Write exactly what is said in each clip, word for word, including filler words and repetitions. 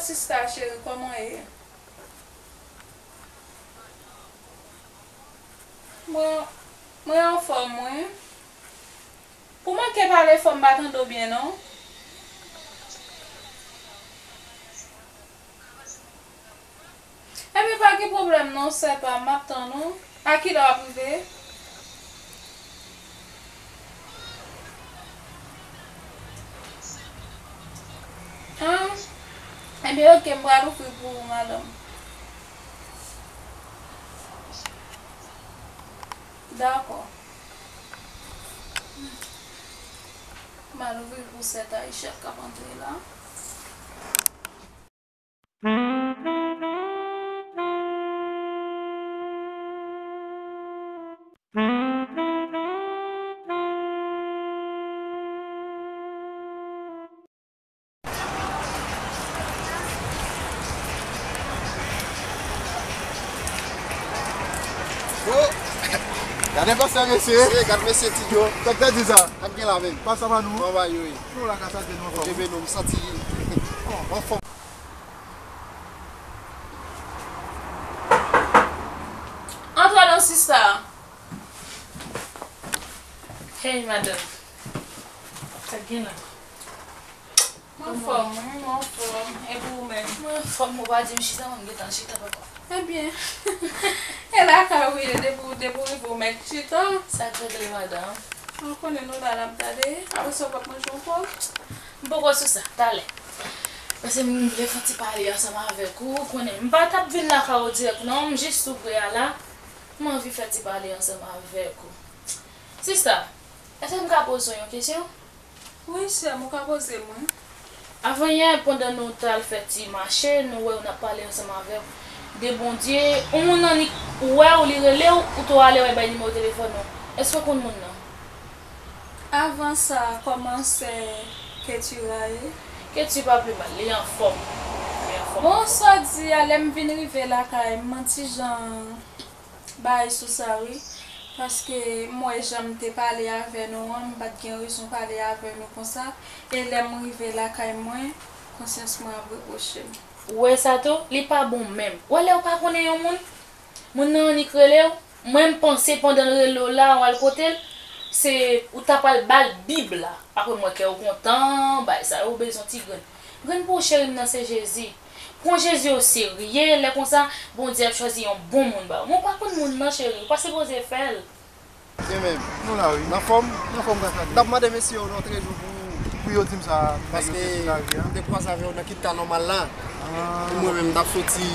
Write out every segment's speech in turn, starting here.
Sista cheri, kòman w ye? Mwen, mwen anfòm, wi. Ou manke pale fò, m pa tande w byen, non. Ebyen, pa gen pwoblèm, non, sè pa m, m ap tann ou. A kilè w ap rive? An? Ebyen, oke, m pral ouvri pou ou, madanm. Dakò. M al ouvri pou sè Taïcha k ap antre la. Oh! Gade pastè mesye. Mesye, gad mesye Ti Djo. Sa k te di sa? Sa k gen la menm? Pastè Manou. Kòman bagay yo ye? Nou la ka sa te nou anfòm. Bondye beni w, m santi anfòm. Antre non, sista. Hey, madanm. Sa k gen la? Mwen anfòm, wi, mwen anfòm. E pou ou menm? Mwen anfòm, ou pa di m chita, mwen gentan chita papa. Ebyen, e lakay ou ye, depi, depi w rive ou mèt chita. Sa k regle, madanm? Ou konnen nou la n ap gade, apre sa w p ap manje ankò? M poko sou sa, talè. Paske m vle fè ti pale ansanm avèk ou, ou konnen. M pa t ap vin lakay ou dirèk, non, m jis sou pre a la. M anvi fè ti pale ansanm avèk ou. Sista, èske m ka poze w yon kesyon? Wi, sè m, ou ka poze mwen. Avanyè, pandan nou t al fè ti mache, nou wè w n ap pale ansanm avè w de Bondye. Yon moun annik wè w, li rele w, ou tou ale w al bay nimewo telefòn ou. Èske w konn moun nan? Avan sa, kòman sè Ketura ye? Keti pa pi mal, li anfòm. Li anfòm. Bon, sa w di a, lè m vin rive lakay, m ti jan bay sou sa wi, paske m wè jan m te pale avè nou an, m pa t gen rezon pale avè nou konsa, e lè m rive lakay mwen, konsyans mwen ap repwoche m. Ou wè sa tou, li pa bon menm. Ou wè lè w pa konnen yon moun, moun nan annik rele w, mwen m panse pandan l rele w la, w al kote l, se ou ta pral ba l Bib la. Apre m wè kè w kontan, bay sa yo, ou bezwen ti grenn. Grenn pou ou cheri m nan se Jezi. Pran Jezi oserye, lè konsa, Bondye ap chwazi yon bon moun ba ou. Men w pa konn moun nan, cheri, ou pa sipoze fè l. Gen menm. Nou la, wi. N anfòm? N anfòm, kaka. N ap mande mesye yo nan trè jou pou, pou yo di m sa, nèg yo te sou lari a. Paske m te kwaze avè yo nan Kita nòmal la. Ah. Pou mwen menm, m t ap soti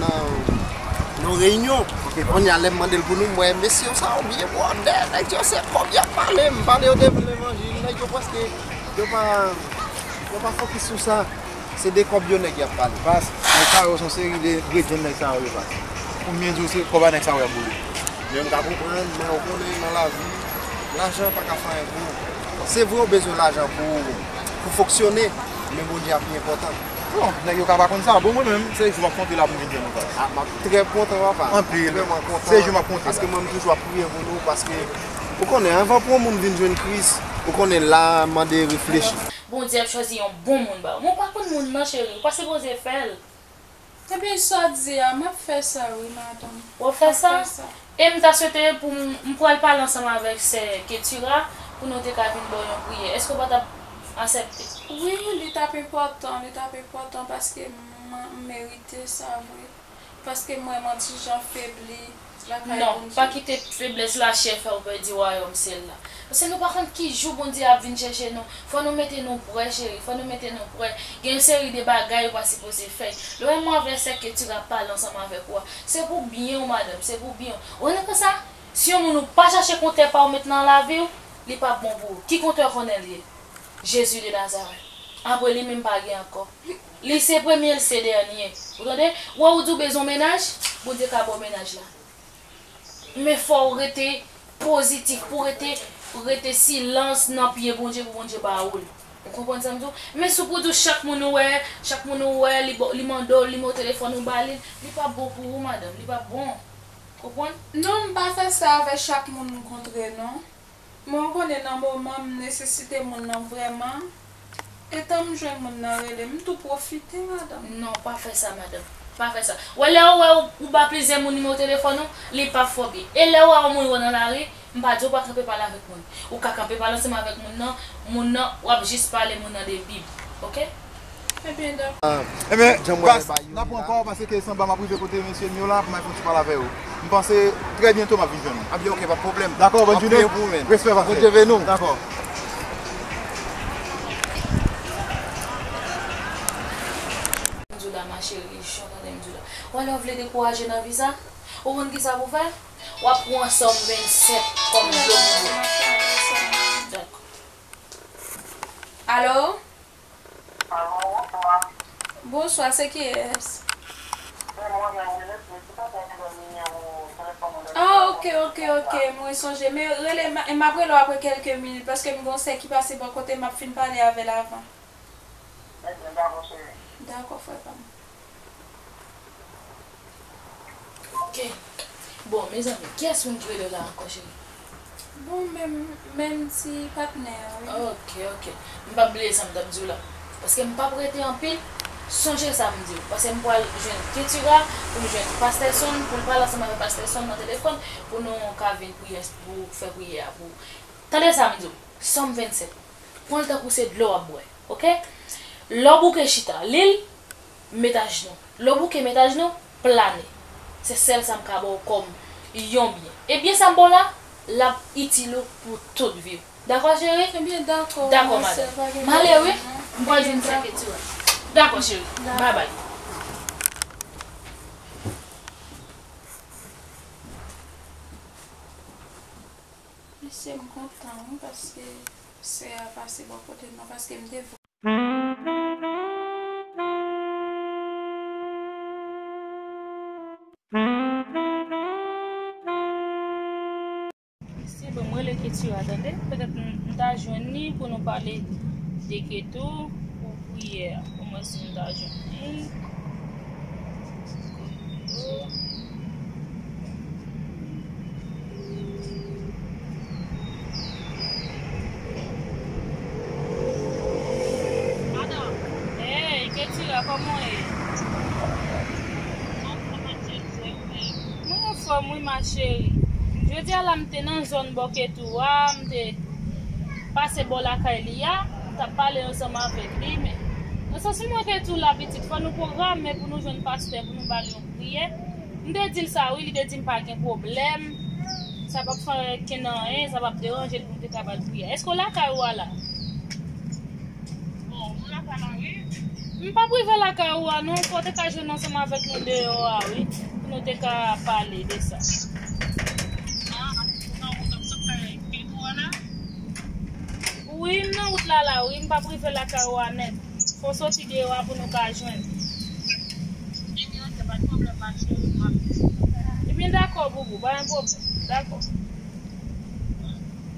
nan, nan reyinyon. Ok. Kounye a, lè m mande l pou nou, m wè mesye yo sa yo byen bwòdè, nèg yo se kòb y ap pale. M pale yo de levanjil, nèg yo prèske, yo pa, yo pa fokis sou sa. Se de kòb yo nèg y ap pale. Pas, nèg sa yo se yon seri de gredyen nèg sa yo ye, pas. Konbyen di w se kòb a nèg sa yo y ap boule? Men m ka konprann, men ou konnen nan lavi, lajan pa ka fè anyen pou ou. Se vre ou bezwen lajan pou, pou fonksyone, men Bondye a pi enpòtan. Bon, nèg yo ka pa konn sa. Bon, mwen menm, se jou m ap konte la pou m vin jwenn ou, pas. Ah, m ap trè kontan, papa. Anpil. Vrèman kontan. Se jou m ap konte la. Paske mwen, m toujou ap priye pou nou, paske ou konnen, anvan pou yon moun vin jwenn Kris, ou konnen la mande reflechi. Bondye ap chwazi yon bon moun ba ou. Men w pa konn moun nan, cheri. Ou pa sipoze fè l. Ebyen, sa w di a, m ap fè sa wi, madanm. W ap fè sa? M ap fè sa. E m ta swete pou m, m pral pale ansanm avèk sè Ketura pou nou te ka vin ba w yon priyè. Èske w pa t ap aksepte? Wi, li t ap enpòtan, li t ap enpòtan paske m, m merite sa vre. Paske m wè m yon ti jan febli. Non, pa kite feblès lachè fè w pèdi wayòm syèl la. Paske nou pa konn ki jou Bondye ap vin chèche nou. Fò nou mete nou prè, cheri. Fò nou mete nou prè. Gen yon seri de bagay ou pa sipoze fè. Lè w wè mwen avè sè Ketura ap pale ansanm avèk ou a, se pou byen w, madanm. Se pou byen w. Ou konn sa? Si yon moun ou pa chache kontè pa w met nan lavi w, li p ap bon pou ou. Ki kontè w konnen l ye? Jezi de Nazarèt. Apre li menm pa gen ankò. Li se premye, li se dènye. Ou tande? Ou wè ou di w bezwen yon mennaj, Bondye ka ba w mennaj la. Men fò w rete pozitif, pou w rete, rete silans nan pye Bondye, pou Bondye ba ou l. Ou konprann sa m di w? Men si w pou di w chak moun ou wè, chak moun ou wè, li ba w, li mande w nimewo telefòn ou ba li, li p ap bon pou ou, madanm, li p ap bon. Konprann? Non, m pa fè sa avè chak moun m kontre, non. Men w konnen nan moman m nesesite moun nan vrèman, Etan m jwenn moun nan rele m, m tou pwofite, madanm. Non, pa fè sa, madanm. Pa fè sa. Ou wè, lè ou wè ou, ou ba plizyè moun nimewo telefòn ou, li p ap fè w byen. E lè ou wè yon moun ou wè nan lari, m pa di w pa kanpe pale avèk moun. Ou ka kanpe pale ansanm avèk moun nan, moun nan, w ap jis pale moun nan de Bib. Oke? Ebyen, dakò. Ebyen, pas, n ap pran kò, paske sanba m ap rive kote mesye m yo la, pou m al fè yon ti pale avè yo. M panse, trè byento, m ap vin jwenn ou. Ebyen, oke, pa pwoblèm. Dakò, bòn jounen. Respè, pase. Bondye beni w. Dakò. M di w la, ma chérie, jan w tande m di w la. Ou wè lè w vle dekouraje nan vi sa, ou konn ki sa pou fè? W ap pran sòm vennsèt kòm dlo pou ou. Dakò. Alo? Alo, bonswa. Bonswa, se kiyès? Se mwen menm, Demetri, ki te fè m jwenn nimewo telefòn ou depi. Ah, oke, oke, oke, mwen sonje. Men rele, m a, m ap rele w apre kèlke minit, paske m gen yon sè ki pase bò kote m, m ap fin pale avè l avan. Ebyen, dakò, cheri. Dakò, frè pa m. Ok. Bon, mezanmi, kiyès moun ki rele w la ankò, cheri? Bon, menm, menm ti patnè a, wi. Ok, ok. M p ap bliye sa m t ap di w la. Paske m p ap rete anpil. Sonje sa m di w. Paske m pral jwenn Ketura, pou m jwenn Pastè Son, pou l pale ansanm avèk Pastè Son nan telefòn, pou nou ka vin priye, pou fè priyè a pou ou. Tande sa m di w. Sòm vennsèt. Pran l tankou se dlo w ap bwè. Ok? Lè w bouke chita, li l, met ajnou. Lè w bouke met ajnou, plane. Se sèl sa m ka ba w kòm yon byen. E byen sa m ba w la, l ap itil ou pou tout vi w. Dakò, cheri? Ebyen, dakò, dakò, madanm. M ale, wi. M pral jwenn sa Ketura. Dakò, cheri. Dakò. Bye bye. Mesye, m kontan, wi, paske sè a pase bò kote m nan, paske m te Si, bon, mwen rele Ketura, tande. Petèt m, m ta jwenn li pou nou pale de Ketou pou priyè a. Kòman si m ta jwenn li? Madanm, hey, Ketura, kòman w ye? Mwen anfòm wi, ma chérie. Jodi a la, m te nan zòn bò Ketou a, m te pase bò lakay li a, m t ap pale ansanm avèk li, men nan sans mwen Ketou la, pitit, fò nou pwograme pou nou jwenn pastè, pou nou ba l yon priyè. M te di l sa, wi, li te di m pa gen pwoblèm, sa p ap fè okenn anyen, sa p ap deranje l pou m te ka ba l priyè. Èske w lakay ou a la? Bon, ou lakay la, wi. M p ap rive lakay ou a, non, fò w te ka jwenn ansanm avèk nou deyò a, wi, pou nou te ka pale de sa. Ah, ou nan wout ap sot kay Ketou a la? Wi, m nan wout la, la, wi, m p ap rive lakay ou a nèt. Fò w soti deyò a pou nou ka jwenn. Ebyen, oke, pa gen pwoblèm, ma chérie, m ap. Ebyen, dakò, boubou, pa gen pwoblèm. Dakò.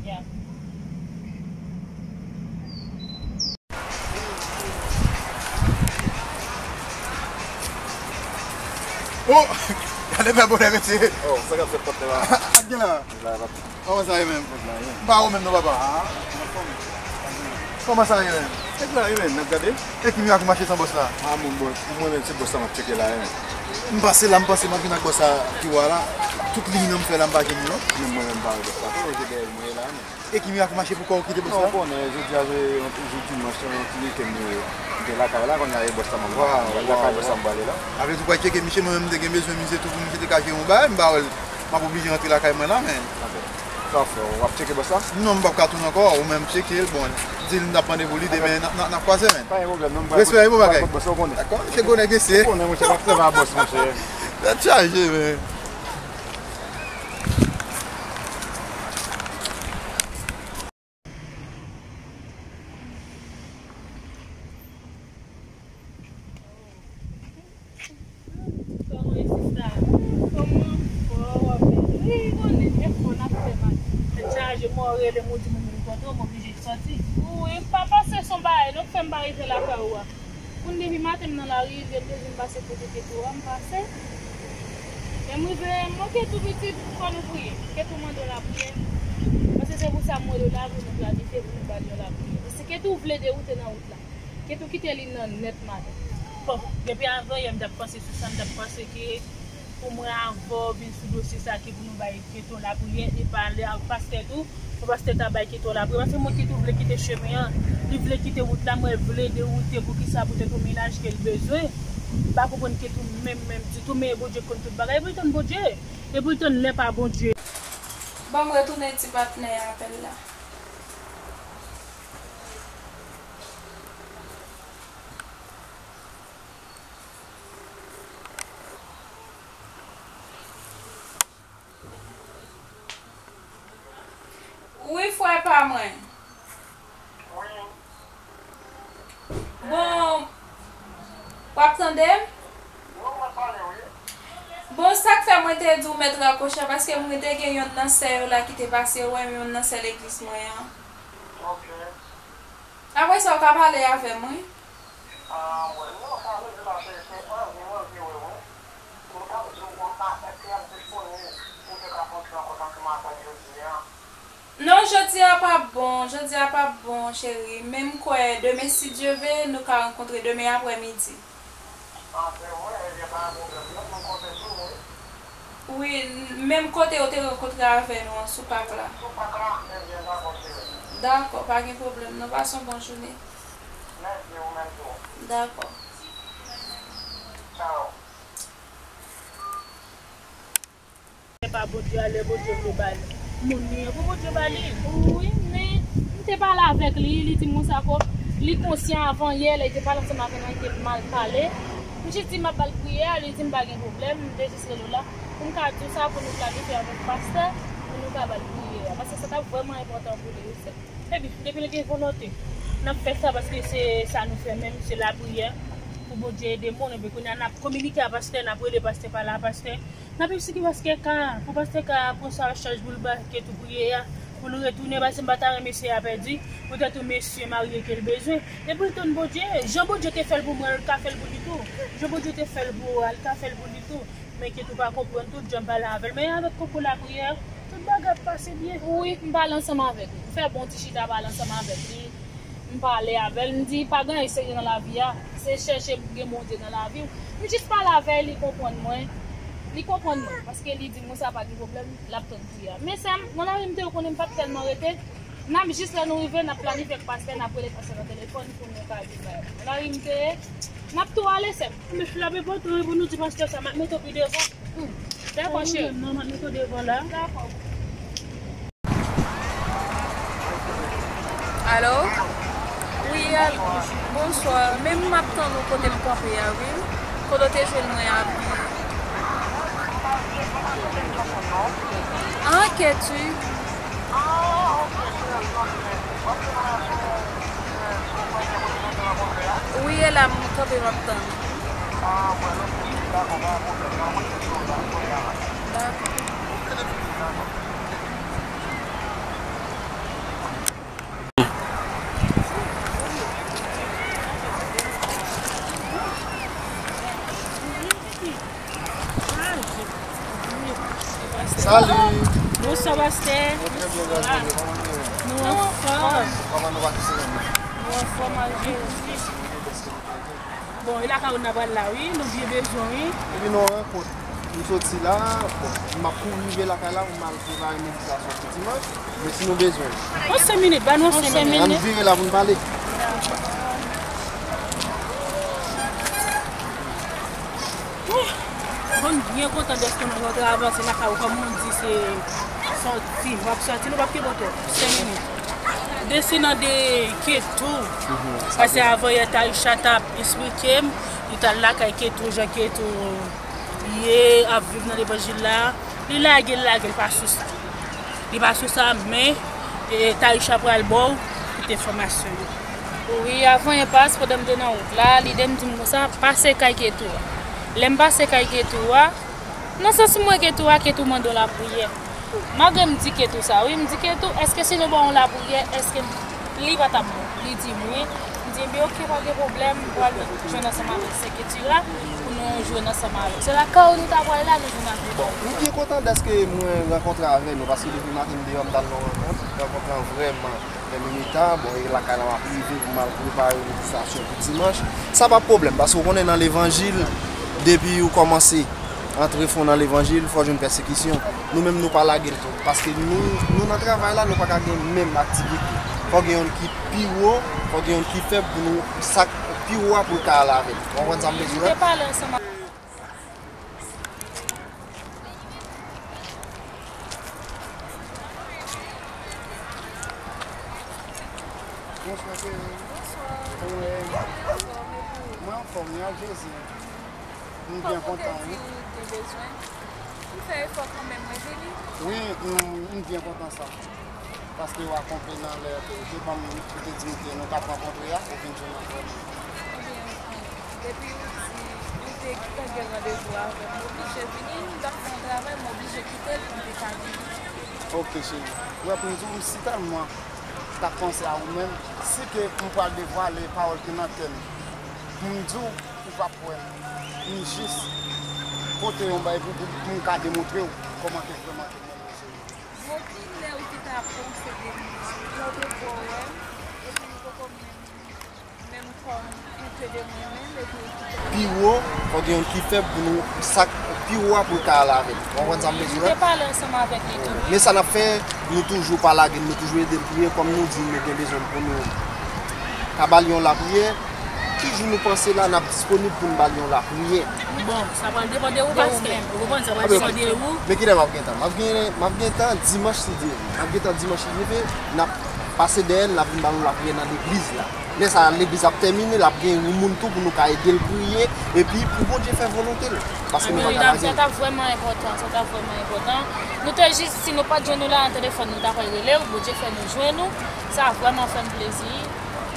Ya. Oh! Gade bèl bonè, mesye. Oh, sa k ap fèt, patnè la? Ak gen la? La, la. Kòman sa ye menm? M pa ou menm non, papa. Ah, kòman sa ye menm? E la, e menm, n ap gade. E ki mirak ou mache san bòs la? Ah, mon bòs, mwen menm se bòs la m ap tcheke la, e menm. M pase la, m panse m ap vin ak bòs la, ki wè la. Tout liy nan m fè la, m pa jwenn li non. Menm mwen menm, m pa wè bòs la. Kote w ye dèyè mwen ye la, menm? E ki mirak ou mache pou kò w kite bòs la? Non, ou konnen, jodi a se yon jou dimanch, yon ti weekend nou ye. M te lakay la, kounye a e bòs la m ap, lakay bòs la m prale la. Sa vle di w pral tcheke misye, mwen menm m te gen bezwen misye tou pou misye te ka jere yon bagay, m pa wè l. M ap oblije rantre lakay mwen la, men. Sa w fè, w ap tcheke bòs la? Non, m p ap ka tounen ankò, ou menm tcheke l, bon, di l n ap mande pou li, demen n ap, n ap, n ap kwaze, men. Pa gen pwoblèm, non, m pral, respè, wi, bon bagay. Bòs la, ou konnen. Dakò, misye gwo nèg, mesye. Ou konnen, monchè, m ap fè pa bòs, monchè. Tèt chaje, men. Kòman ye sista? Kòman fò w ap fè? Wi, konnen, men fò n ap fè mal. Tèt chaje, mwen rele m ou di m ou vin kote w, m oblije sòti. Wi, m pa panse se yon bagay non k fè m pa rive lakay ou a. Moun depi maten m nan lari, vye m te di m pase kote Ketou a, m pase. Lè m rive, m, oke, tou pitit, fò nou priye. Ketou mande yon lapriyè. Paske se pou sa m rele w la, pou nou planifye, pou nou ba l yon lapriyè. E si Ketou vle dewoute nan wout la. Ketou kite li nan nèt maten. Bon, depi avanyè m t ap panse sou sa, m t ap panse ke pou mwen avè w vin sou dosye sa ke pou nou bay Ketou lapriyè, e pale ak pastè tou, pou pastè ta bay Ketou lapriyè. Paske mwen Ketou vle kite chemen an, li vle kite wout la, mwen vle dewoute poukisa poutèt yon mennaj ke l bezwen. M pa konprann Ketou menm, menm ditou, men Bondye konn tout bagay, e pou l tann Bondye, e pou l tann lè pa Bondye. Ban m retounen ti patnè apèl la. Wi, frè pa mwen. Bon, w ap tande m? Bon, sa k fè mwen te di w mèt rakwoche a, paske mwen te gen yonn nan sè yo la ki te pase wè m, yonn nan sè legliz mwen an. Apre sa, w ka pale avè m, wi. Ah, wè, non, sa vle di la, se, se anvi, anvi, wi, wi. Mwen t ap di w konsa, èske y ap disponib pou te ka fè yon ti rankontre ansanm avè l jodi a? Non, jodi a p ap bon, jodi a p ap bon, cheri. Men m kwè demen, si Dye ve, nou ka rankontre demen aprè midi. Ah, se vre? Ebyen, pa gen pwoblèm, non, mwen konte sou ou, wi. Wi, n-, menm kote yo te rankontre avè nou an, sou pak la. Sou pak la? Ebyen, dakò, cheri. Dakò, pa gen pwoblèm, non, pase yon bon jounen. Mèsi, ou menm tou. Dakò. Tchao. Se pa Bondye a, lè Bondye vle ba l moun li an, pou Bondye ba li. Wi, men m te pale avèk li, li di m konsa ke li konsyan avanyè, lè li te pale ansanm avè m, li te mal pale. M jis di m ap ba l priyè, li di m pa gen pwoblèm, m te jis rele w la pou m ka di w sa, pou nou planifye avèk pastè, pou nou ka ba l priyè a, paske sa t ap vrèman enpòtan pou li, wi, sè m. Ebyen, depi nou gen volonte, n ap fè sa paske se sa nou fè menm, se lapriyè pou Bondye ede moun. Ebyen, kounye a n ap kominike a pastè, n ap rele pastè, pale a pastè. N ap esplike pastè ka, pou pastè ka pran sa an chaj pou l ba Ketou priyè a, pou l retounen, paske m pa ta renmen sè a pèdi, poutèt yon mesye marye ke l bezwen. E pou l tann Bondye, jan Bondye te fè l pou mwen, l ka fè l pou li tou. Jan Bondye te fè l pou ou a, l ka fè l pou li tou. Men Ketou pa konprann, tout jan m pale avè l, men avèk konkou lapriyè, tout bagay ap pase byen. Wi, m pale ansanm avèk li. M fè bon ti chita pale ansanm avèk li. M pale avè l, m di, pa gen anyen serye nan lavi a. Se chèche pou gen Bondye nan lavi w. M jis pale avè l, li konprann mwen. Li konprann mwen, paske li di m konsa pa gen pwoblèm, l ap tann priyè a. Men sè m, nan lari m te ye, ou konnen m p ap tèlman rete. N ap jis lè nou rive, n ap planifye ak pastè, n ap rele pastè nan telefòn pou nou ka vin bay. Nan lari m te ye, n ap tou ale, sè m. Men frape pòt ou pou nou di pastè sa, m ap mete w pi devan. Hmm. Dakò, cheri. Non, m ap mete w devan la. Dakò. Alo? Wi, al-, bonswa. Men m ap tann ou kote m kanpe a, wi. Kote w te jwenn mwen a, wi. Ah, Ketou. Wi, e la m kanpe, m ap tann. Dakò. Salut. Bonswa, pastè. Mwen trè byen, gras Bondye. Kòman nou ye? Nou anfòm. Kòman nou va kise nou? Nou anfòm, malgre. Bon, e lakay ou n ap pral la, wi. Nou byen bezwen, wi. Epi nou rankont. M soti la, bon, m ap kouri rive lakay la pou m al prepare meditasyon pou dimanch. Men si nou bezwen. Yon senk minit, ba nou yon senk minit. Ann vire la pou n pale. Bon, m byen kontan dèske nou rantre avanse lakay ou, kòm nou di, se sòti, w ap sòti, nou p ap kenbe w twòp, senk minit. Desandan de Ketou, paske avanyè Taïcha t ap esplike m, li t al lakay Ketou, jan Ketou ye, ap viv nan levanjil la, li lage, li lage, li pa sou sa. Li pa sou sa, men, e, Taïcha pral ba w tout enfòmasyon yo. Wi, avanyè pas, pandan m te nan wout la, lide m di m konsa, pase kay Ketou a. Lè m pase kay Ketou a, nan sans mwen Ketou a, Ketou mande w lapriyè. Malgre m di Ketou sa, wi, m di Ketou, èske si nou ba w lapriyè, èske li pa t ap bon? Li di m wi. M di, ebyen, oke, pa gen pwoblèm, m pral jwenn ansanm avèk sè Ketou a pou Nou jwenn ansanm avè w. Se lakay ou nou ta pral la, nou vin avè w. Bon, nou byen kontan dèske mwen rankontre avè nou, paske depi maten m deyò, m t al nan yon rankont. Rankont lan vrèman fè m eme tan. Bon, e lakay la m ap rive pou m al prepare rejistasyon pou dimanch. Sa pa pwoblèm, paske w konnen nan levanjil, depi ou kòmanse antre fon nan levanjil, fò w jwenn pèsekisyon. Nou menm, nou pa lage l tou. Paske nou, nou nan travay la, nou pa ka gen menm aktivite. Fò gen youn ki pi wo, fò gen youn ki fèb pou nou, sa k pi wo a pou l ka al avè l. Ou konprann sa m vle di la? Nou te pale ansanm. Bonswa, cheri. Bonswa. Kòman w ye? Anfòm, e ou? Mwen anfòm, wi, ak Jezi. M byen kontan, wi. Fòk ou te di ou te bezwen. M fè efò kanmenm, mwen vini. Wi, m, m byen kontan sa. Paske w akonpe nan lè ke ou te ban m, ou te di m ke nou t ap rankontre a, ou vin jwenn avè m. Ebyen, depi ou di ou te gentan gen randevou avè m, m oblije vini, m t ap fè yon travay, m oblije kite l pou m te ka vini. Ok, cheri. Ou wè, pou m di w, m sitèlman t ap panse a ou menm, si ke m pral devwale pawòl ki nan tè m, pou m di w, ou p ap kwè m. M jis pote yon bagay pou, pou, pou m ka demontre w kòman ke vrèman ke m renmen w, cheri. Bon, kilè ou ki ta panse de mwen? Lè w te fè w wè m, epi nou poko menm, menm kòm ou te de mwen menm, epi ou ki ta pi wo, fò gen youn ki fèb pou nou, sa k pi wo a pou l ka al avè l. Ou konprann sa m vle di la? Nou te pale ansanm avèk li tou. Men sa n ap fè, nou toujou pa lage l, nou toujou ede l priye, kòm nou di nou gen bezwen l pou nou ka ba l yon lapriyè. Ki jou nou panse la, n ap disponib pou n ba l yon lapriyè? Bon, sa pral depann de ou, pastè. Ou konprann, sa pral depann de ou. Men kilè m ap gen tan? M ap gen, m ap gen tan dimanch, si Dye vle. M ap gen tan dimanch, si Dye vle. N ap pase dèyè l, n ap vin ba nou lapriyè nan legliz la. Lè sa a, legliz ap tèmine, l ap gen yon moun tou pou nou ka ede l priye. Epi, pou Bondye fè volonte l. Paske nou pa ka lage l. Sa t ap vrèman enpòtan, sa t ap vrèman enpòtan. Nou te jis, si nou pa t jwenn ou la nan telefòn, nou ta pral rele w, Bondye fè nou jwenn ou. Sa vrèman fè m plezi.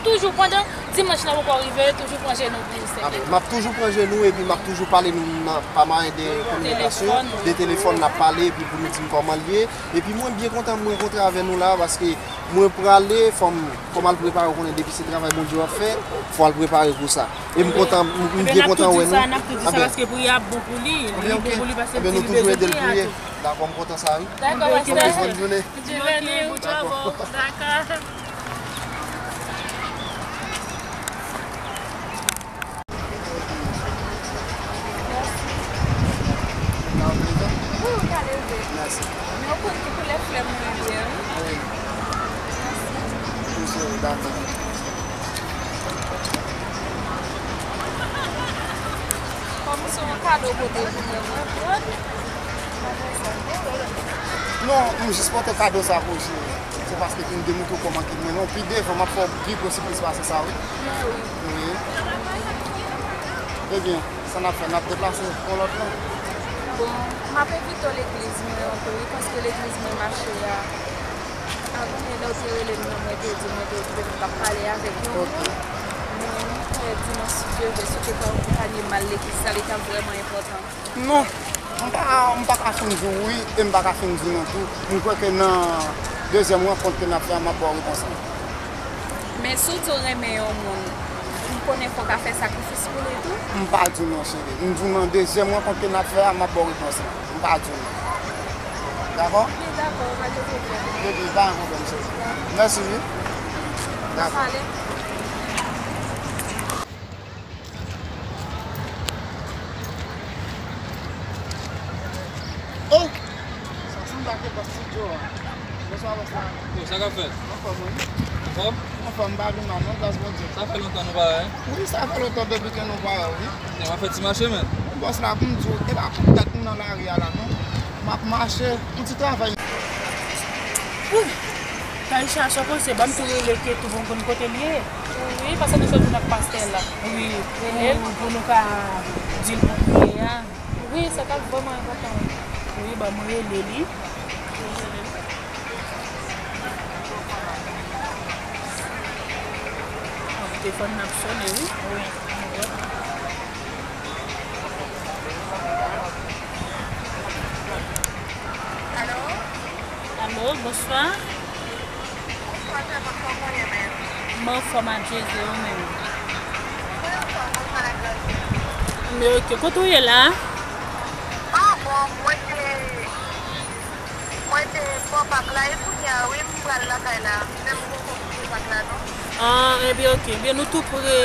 Toujou pandan dimanch lan poko rive, toujou pran jenou pou ou, Senyè. Amèn. M ap toujou pran jenou epi m ap toujou pale nou nan, pa mwayen de kominikasyon, de telefòn, n ap pale epi pou nou di m kòman l ye. Epi mwen byen kontan m rankontre avè nou la, paske mwen prale, fò m, fò m al prepare, ou konnen depi se travay Bondye w ap fè, fò w al prepare pou sa. E m kontan, m, m byen kontan wè nou. N ap tou di sa paske priye a bon pou li. Li bon pou li paske l di li bezwen priye a tou. Dakò, m kontan sa, wi. Dakò, pastè. Bonne journée. Bonne journée, bon travay. Dakò. Wi, ou ka leve. Mèsi. Men ou konn ki koulè flè mwen ye, wi. Wi. Mèsi. Wi, cheri, dakò. Kòm se yon kado ou pote pou mwen, mwen pran. Non, m jis pote kado sa pou ou, cheri. Se paske pou m demontre w kòman ke m renmen w. Pi devan, m ap fè w pi gwo sipriz pase sa, wi. Wi. Ebyen, sa n ap fè, n ap deplase yon lòt lè? Bon, m ap envite w legliz mwen ankò, wi, paske legliz mwen mache a, avan yè lè w te rele m nan, mwen te di, mwen te okipe, m t ap pale avèk yon moun. Men, mwen kwè dimanch, si Dye vle, si w te ka akonpanye m al legliz la, li t ap vrèman enpòtan. Non, m pa, m pa ka fin di w wi, e m pa ka fin di w non tou. M kwè ke nan dezyèm rankont ke n ap fè a, m ap ba w repons lan. Men si w di w renmen yon moun, m konnen fò w ka fè sakrifis pou li tou. M pa di w non, cheri. M di w nan dezyèm rankont ke n ap fè a, m ap ba w repons lan. M pa di w non. Dakò? Wi, dakò, pa gen pwoblèm. Epi, pa gen pwoblèm, cheri. Mèsi wi. Dakò. Pale. Oh! Sa sanble ak bòs Ti Djo a. Bonswa, bòs la. Yo, sa k ap fèt? Anfòm, wi. Anfòm? Anfòm, m pa vin mal non, gras Bondye. Sa fè lontan nou pa wè, hein? Wi, sa fè lontan depi ke nou pa wè, wi. Nèg ap fè ti mache, men. Bòs la, pou m di w, e pa pou dat m nan lari a la, non. M ap mache, yon ti travay. Ooh! Taïcha, sa w panse? Ban m tou rele Ketou pou m konn kote l ye. Wi, paske nou sot vin ak pastè la. Wi, pou, pou nou ka di l pou priye a. Wi, sa t ap vrèman enpòtan, wi. Wi, ban m rele li. Telefòn nan ap sonnen, wi. Wi. Alo? Alo, bonswa. Bonswa, Tèmòt, kòman w ye, menm? Mwen anfòm ak Jezi, ou menm? Mwen anfòm, mwen pa grandi. Men ok, kote w ye la? Ah bon, mwen te, mwen te bò pak la, e kounye a, wi, m pral lakay la. Men m poko kite pak la, non. Ah, ebyen, ok. Ebyen, nou tou pre,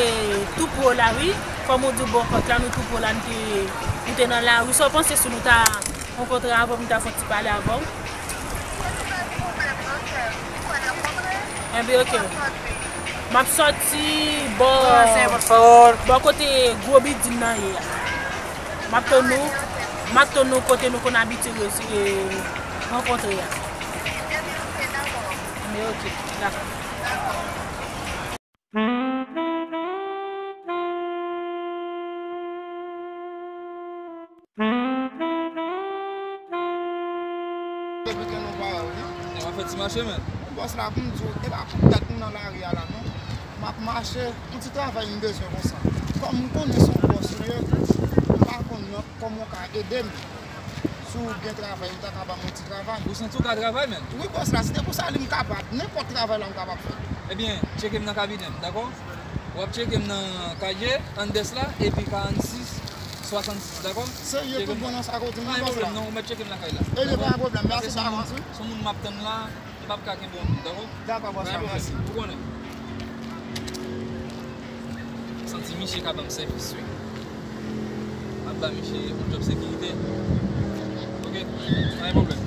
tou pre w la, wi. Kòm ou di w bò pak la, nou tou pre w la, nou te, nou te nan lari. Sa w panse si nou ta rankontre avè w, nou ta fè yon ti pale avè w? Mwen tou pa gen pwoblèm, non, sè. Ou kwè n ap rankontre? Ebyen, ok. Ou ap sòti? M ap sòti bò, bò kote gwo bilding nan ye a. M ap tann nou, m ap tann nou kote nou konn abitye resi-, e, rankontre a. Ebyen, ok, dakò. Ebyen, ok, dakò. Depi ke nou pa wè w, wi. E w ap fè ti mache, men. Bòs la, pou m di w, e pa pou dat m nan lari a la, non. M ap mache, yon ti travay m bezwen konsa. Kòm m konnen se yon bòs ou ye, m pa konn nan kòman w ka ede m. Si w gen travay, ou ta ka ban m yon ti travay. Ou santi w ka travay, men? Wi, bòs la, si te pou sa, li m kapab. Nenpòt travay la, m kapab fè. Ebyen, tcheke m nan kabinè m, dakò? W ap tcheke m nan kaye, anndan la, epi karannsis, swasannsis, dakò? Serye, tout bon nan sa ke w di m nan, bòs la? Non, ou mèt tcheke m nan kay la. Ebyen, pa gen pwoblèm, mèsi davans, wi. Se yon moun m ap tann la, m p ap ka kenbe w anpil, dakò? Dakò, bòs la, mèsi. Ou konnen. Santi misye ka ban m sèvis, wi. M ap ba misye yon djòb sekirite. Ok? Pa gen pwoblèm.